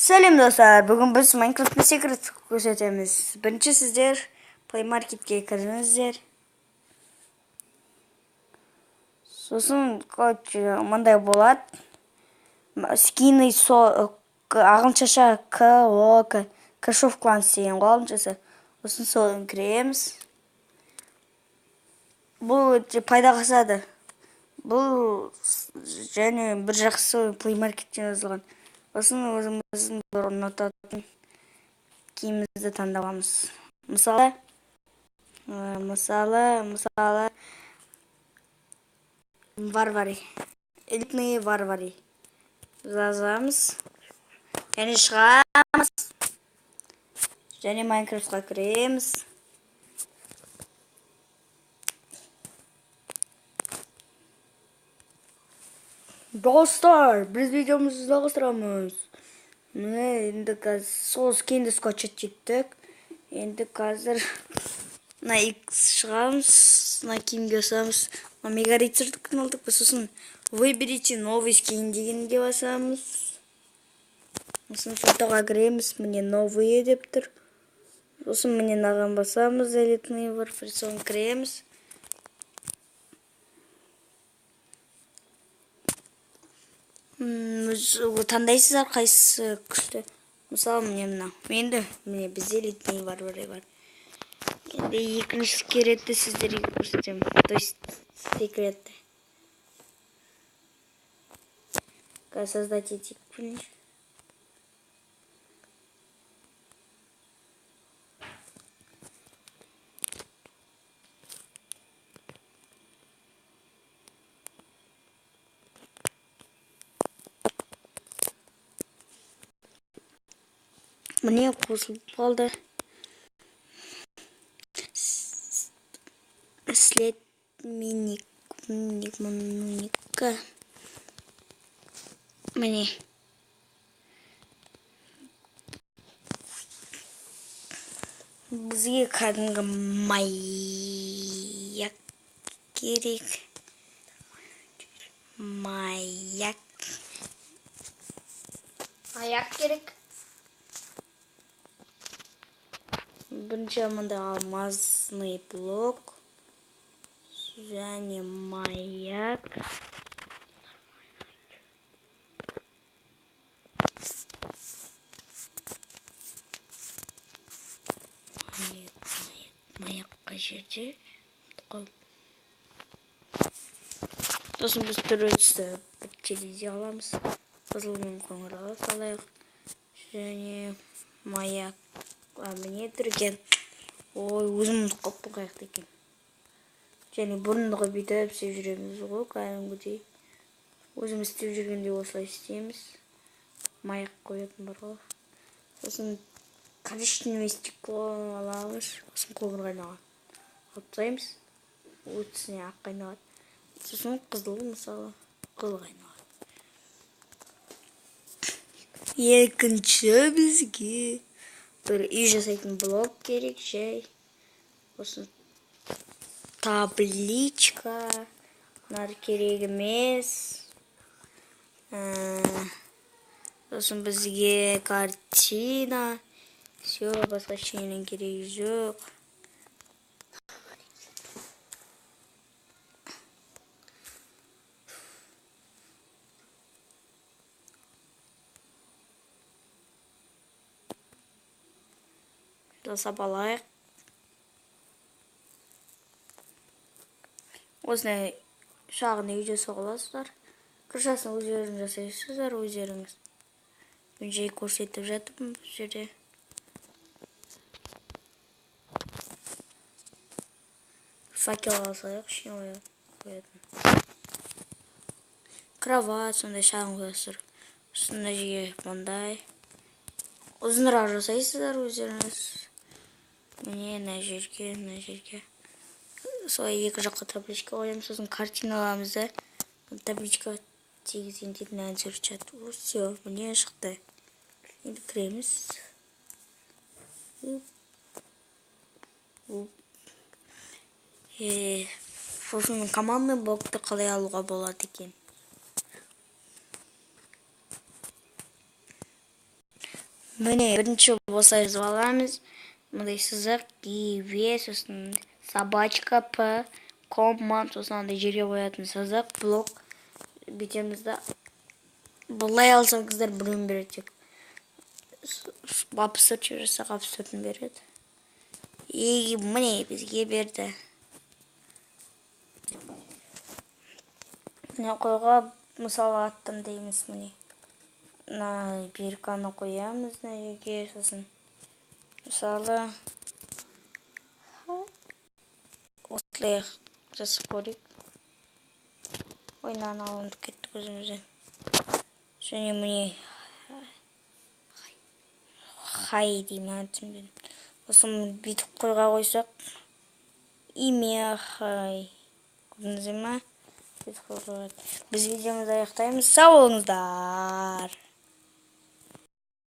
Сәлем достар, бүгін біз Майнкрафттың секрет көрсетеміз. Бірінші сіздер Play Market'ке кіріңіздер. Сосын, короче, мындай болады. Скины со ағылшынша К О К Clash of Clans деген ғой ағылшыншасы. Сосын соны кіреміз. Бұл өте пайда қосады. Бұл және бір жақсы Play Market'тен жазылған. Сосын өзіміздің бір ұнататын киімімізді таңдап аламыз. Мысалы, варвары. Элитные варвары. Жазамыз. Және шығамыз. Және Майнкрафтқа кіреміз. Достар, біз видеомызды жалғастырамыз. Міне, енді қазір сол скинді скачать еттік. Енді қазір мына X шығамыз, мына киімге басамыз. Мына мега рыцарьдікін алдық. Сосын выберите новый скин дегенге басамыз. Сосын фотоға кіреміз, міне новые деп тұр. Сосын міне мынаған басамыз, элитный варвар, соны кіреміз. Таңдайсыздар қайсысы күшті. Мысалы, міне мынау. Енді міне бізде элитный варвары бар. Енді екінші секретті сіздерге көрсетемін. То есть секретті. Қазір создать етейік бірінші. Міне қосылып қалды. След миник, миник, миник. Міне. Бізге кәдімгі маяк керек. Маяк. Маяк керек. Бірінші мында алмазный блок және маяк. Маяк, маяк, маяк қай жерде? Сосын біз түрлі түсті бір терезе аламыз. Қызыл мен қоңырға салайық. Және маяк. Міне тұр екен. Ой, өзім ұмытып қалыппын қай жақта екен. Және бұрындығы бүйтіп істеп жүреміз ғой, кәдімгідей. Өзіміз істеп жүргенде осылай істейміз. Маяк қоятын бар ғой. Сосын коричневый стекло аламыз. Сосын қоңырға айналған. Алып тастаймыз. Өтісіне ақ айналады. Сосын қызыл, мысалы, қызылға айналады. Екінші бізге бір үй жасайтын блок керек, жай. Сосын табличка. Мыналар керек емес. Сосын бізге картина. Всё, басқа ештеңенің керегі жоқ. Жасап алайық. Осындай шағын үй жасап аласыздар. Крышасын өздеріңіз жасайсыздар, өздеріңіз. Мен жай көрсетіп жатырмын бұл жерде. Факел алсайық, ішіне қоятын. Кровать сондай шағын қоясыздар. Сосын мына жерге мындай ұзынырақ жасайсыздар өздеріңіз. Міне мына жерге, мына жерге. Солай екі жаққа табличка қоямыз, сосын картина аламыз да табличка тигізген дейтін ән сурет. Всё, міне шықты. Енді кіреміз. Сосын командный блокты қалай алуға болады екен? Міне, бірінші осылай жазып аламыз. Мындай сызық, и В, сосын собачка, П, комма, сосын андай жерге қоятын сызық, блок бүйтеміз да. Былай алсаңыздар, біреуін береді тек. 64 жасақ, 64-ін береді. И міне, бізге берді. Міне, қойға, мысалы, аттым дейміз, міне. Мына бирканы қоямыз мына жерге, сосын, мысалы, осылай жасап көрейік. Ой, мынаны алынып кеттік өзімізден. Және міне, хай деймін, түсінбедім. Сосын бүйтіп қойға қойсақ, имя хай. Көрдіңіздер ма? Біз видеомызды аяқтаймыз. Сау болыңыздар.